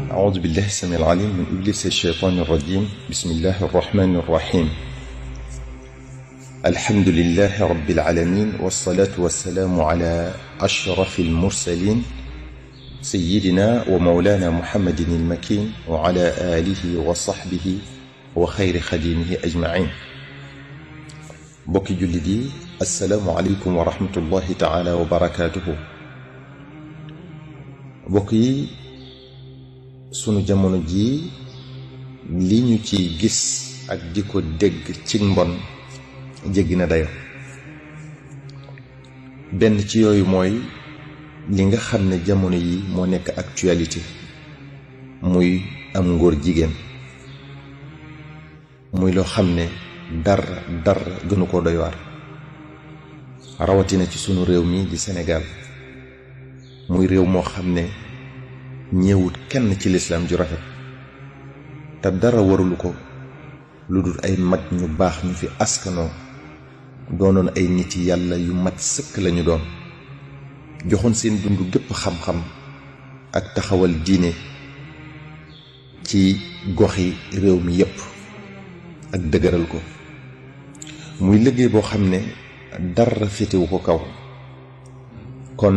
أعوذ بالله السميع العليم من إبليس الشيطان الرجيم. بسم الله الرحمن الرحيم. الحمد لله رب العالمين، والصلاة والسلام على أشرف المرسلين سيدنا ومولانا محمد المكين وعلى آله وصحبه وخير خديمه أجمعين. بوكي جلدي، السلام عليكم ورحمة الله تعالى وبركاته. بوكي sunu jamono ji li ñu ci gis ak di ko dégg ci mbon jéggi na dayo. benn ci yooyu mooy li nga xam ne jamono yi moo nekk actualité, muy am ngóor jigéen, muy loo xam ne dara gënu ko doy waar, rawatina ci sunu réew mi di Sénégal. muy réew moo xam ne ñeewut kenn ci lislaam ju rafet, te dara warulu ko lu dul ay mag ñu baax ñu fi askanoo doonoon ay nit yàlla yu mat sëkk lañu doon, joxoon seen dund gépp xam-xam ak taxawal diine ci goxi réew mi yépp ak dëgëral ko. muy liggéey boo xam ne dara féetewu ko kaw. kon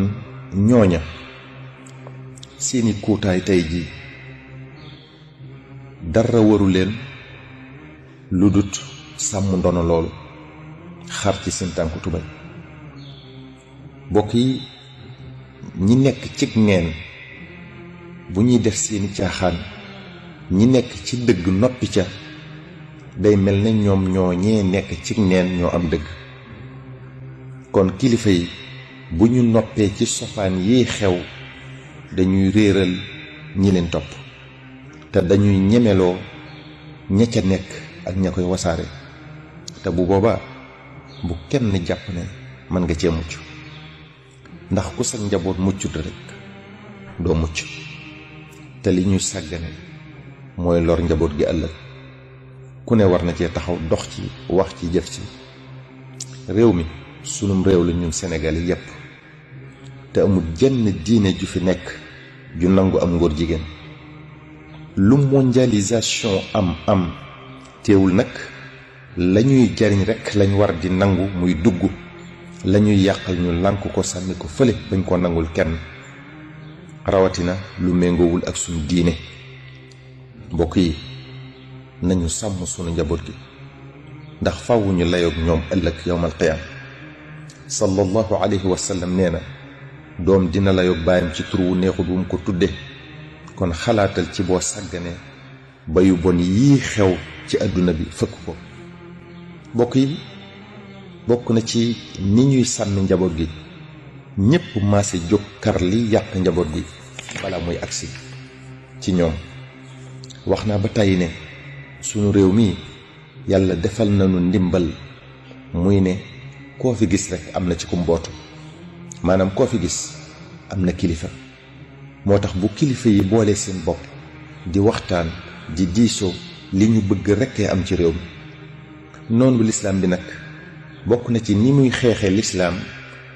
ñooña seeni kuutaay tey ji dara waru leen lu dut sàmm ndono loolu, xar ci seen tànku tubay. bokk yi, ñi nekk cig neen bu ñuy def seeni caaxaan, ñi nekk ci dëgg noppi ca, day mel ne ñoom ñoo ñee nekk cig neen ñoo am dëgg. kon kilifa yi bu ñu noppee ci sofaan yi xew, dañuy réeral ñi leen topp, te dañuy ñemeloo ña ca nekk ak ña koy wasaare. te bu boobaa bu kenn jàpp ne mën nga cee mucc, ndax ku sa njaboot muccut rek doo mucc. te li ñuy sàggane mooy lor njaboot gi ëllëg. ku ne war na cee taxaw, dox ci, wax ci, jëf ci. réew mi sunum réew la ñun Sénégal yi yépp, te amul jenn diine ju fi nekk ju nangu am ngóor jigéen. lu mondialisation am teewul nag lañuy jariñ rekk lañ war di nangu muy dugg, lañuy yàqal ñu lànk ko sànni ko fële bañ ko nangul kenn, rawatina lu méngoowul ak sunu diine. mbokk yi, nañu sàmm sunu njaboot gi, ndax fàwwu ñu layoog ñoom ëllëg yawmal qiyaam. sallallahu alayhi wa sallam nee na, doom dina layoog baayam ci tur wu neexut wu mu ko tudde. kon xalaatal ci boo sàgganee ba yu bon yii xew ci àdduna bi fëkk ko. mbokk yi, bokk na ci ni ñuy sàmm njaboot gi, ñépp maase jóg kar li yàq njaboot gi balaa muy agsi ci ñoom. wax naa ba tàyyi ne sunu réew mi yàlla defal nañu ndimbal, muy ne koo fi gis rekk am na ci ku mbootu, maanaam koo fi gis am na kilifa. moo tax bu kilifa yi boole seen bopp di waxtaan di diisoo, li ñu bëgg rekkee am ci réew mi. noonu lislaam bi nag bokk na ci ni muy xeexee lislaam,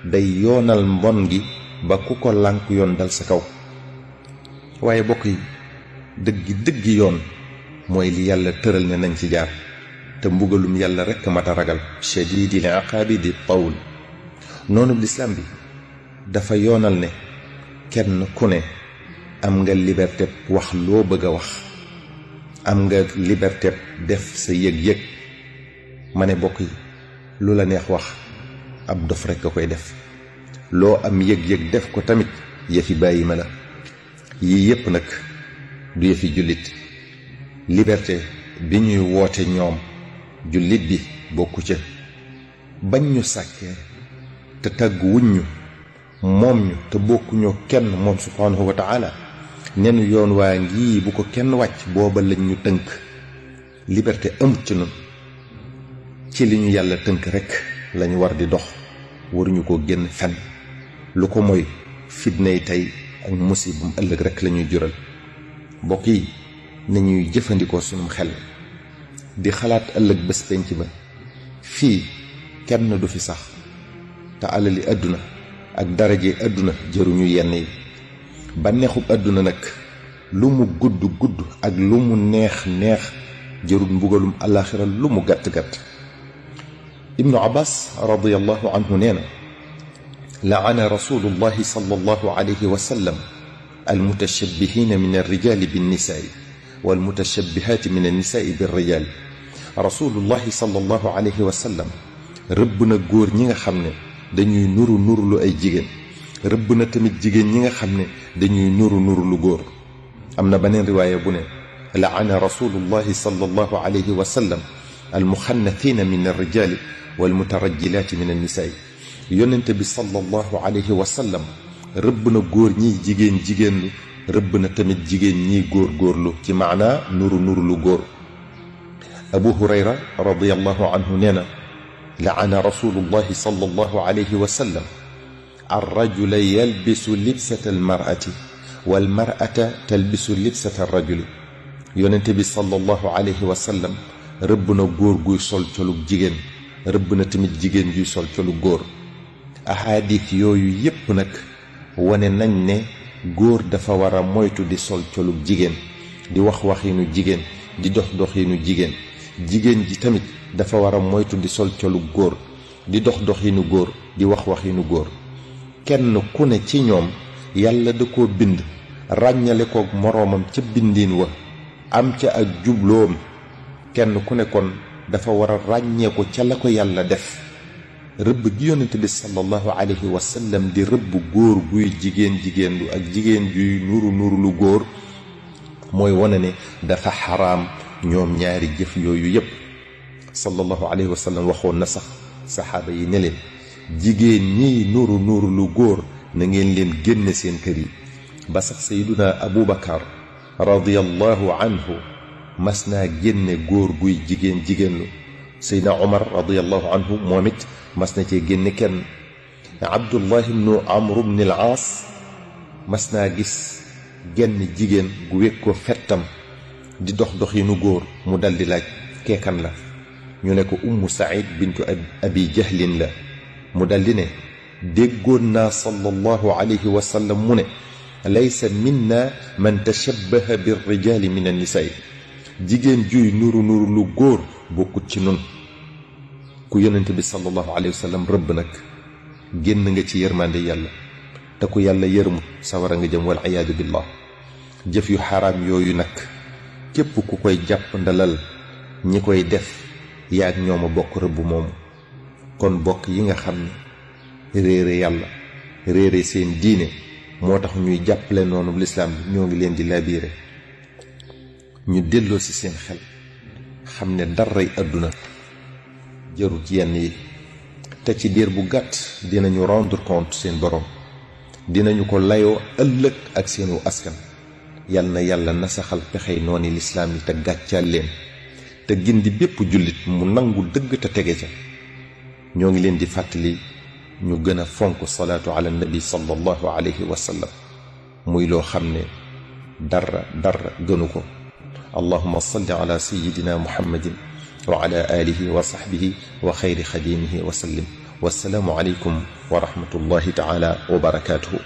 day yoonal mbon gi ba ku ko lànk yoon dal sa kaw. waaye bokk yi, dëggi yoon mooy li yàlla tëral ne nañ ci jaar, te mbugalum yàlla rekk mat a ragal. shadiidil iqaabi di tawl. noonu lislaam bi dafa yoonal ne kenn ku ne am nga liberté wax loo bëgg a wax, am nga liberté def sa yëg-yëg. ma ne bokk yi, lu la neex wax ab dof rekk a koy def. loo am yëg-yëg def ko tamit yëfi bàyyi ma la. yii yépp nag du yëfi jullit. liberté bi ñuy woote ñoom, jullit bi bokku ca. bañ ñu sàkkee te tàggu wuñ ñu, moom ñu te bokkuñoo kenn moom subhaanahu wa taala, nenu yoon waa ngi bu ko kenn wàcc, booba lañ ñu tënk. liberté amut ci nun. ci li ñu yàlla tënk rekk lañu war di dox, waruñu ko génn fenn. lu ko mooy fitnay tey ak musibum ëllëg rekk lañuy jural. mbokk yi, nañuy jëfandikoo sunum xel di xalaat ëllëg bés penc ba. fii kenn du fi sax, te alali àdduna ak daraje àdduna jëruñu yenn yi. bànneexub àdduna nag lu mu gudd gudd ak lu mu neex neex jërul mbugalum alaxira lu mu gàtt gàtt. ibnu abbas radiyallahu anhu nee na laana rasulullahi sallallahu alayhi wa sallam almutashabbihina min alrijali binnisaai walmutashabbihaati min annisaai birrijal. rasulullahi sallallahu alayhi wa sallam rëbb na góor ñi nga xam ne dañuy nuru lu ay jigéen, rëbb na tamit jigéen ñi nga xam ne dañuy nuru lu góor. am na beneen riwaaya bu ne laana rasulullahi sallallahu alayhi wa sallam almuxannathina min alrijali walmutarajjilaati min annisaai. yonente bi sallallahu alayhi wa sallam rëbb na góor ñiy jigéenlu, rëbb na tamit jigéen ñiy góorlu ci maanaa nuru lu góor. abu hurayra radiyallahu anhu nee na laana rasulullahi sallallahu alayhi wa sallam arrajula yalbisu libsata almarati walmarata talbisu libsata arrajuli. yonente bi sallallahu alayhi wa sallam rëbb na góor guy sol colug jigéen, rëbb na tamit jigéen guy sol colug góor. ahadis yooyu yépp nag wane nañ ne góor dafa war a moytu di sol colug jigéen, di wax waxinu jigéen, di dox doxinu jigéen. jigéen ji tamit dafa war a moytu di sol colug góor, di dox doxinu góor, di wax waxinu góor. kenn ku ne ci ñoom yàlla da koo bind ràññale koog moroomam ca bindiin wa, am ca ak jubloom. kenn ku ne kon dafa war a ràññee ko ca la ko yàlla def. rëbb gi yonente bi sallallahu alayhi wa sallam di rëbb góor guy jigéenlu ak jigéen juy nuru lu góor mooy wane ne dafa xaraam ñoom ñaari jëf yooyu yépp. sallallahu alayhi wa sallam waxoon na sax saxaaba yi ne leen jigéen ñiy nuru lu góor na ngeen leen génne seen kër yi. ba sax sayduna abu bakar radiyallahu anhu mas naa génne góor guy jigéenlu. saydna omar radiyallahu anhu moom it mas na cee génne kenn. abdullah ibnu amr ibn al aas mas naa gis genn jigéen gu wékk ko fettam di dox doxinu góor, mu daldi laaj keekan la. ñu ne ko ummu saïd bintu abi jahlin la. mu daldi ne déggoon naa sallallahu alayhi wa sallam mu ne laysa minna man tashabbaha birrijali min annisaai. jigéen juy nuru lu góor bokkut ci nun. ku yonente bi sallallahu alayhi wa sallam rëbb nag génn nga ci yërmande yàlla, te ku yàlla yërmut sawara nga jëm wal iyaadu billah. jëf yu xaraam yooyu nag képp ku koy jàpp ndalal ñi koy def yaag ñooma bokk rëbb moomu. kon bokk yi nga xam ne réere yàlla, réere seen diine moo tax ñuy jàppale noonu lislaam bi, ñoo ngi leen di laabire ñu delloo ci seen xel, xam ne daray àdduna jarut yenn yi, te ci diir bu gàtt dinañu rendre compte seen borom, dinañu ko layoo ëllëg ak seenu askan. yal na yàlla nasaxal pexey nooni lislaam yi te gàccaal leen, te gindi bépp jullit mu nangu dëgg te tege ca. ñoo ngi leen di fàttali ñu gën a fonk salaatu ala nabi sallallahu alayhi wa sallam, muy loo xam ne dara gënu ko. allahumma salli ala sayyidina muhammadin wa ala alihi wa sahbihi wa xayri xadimihi wa sallim. wassalaamu alaykum wa rahmatullahi taala wa barakatuhu.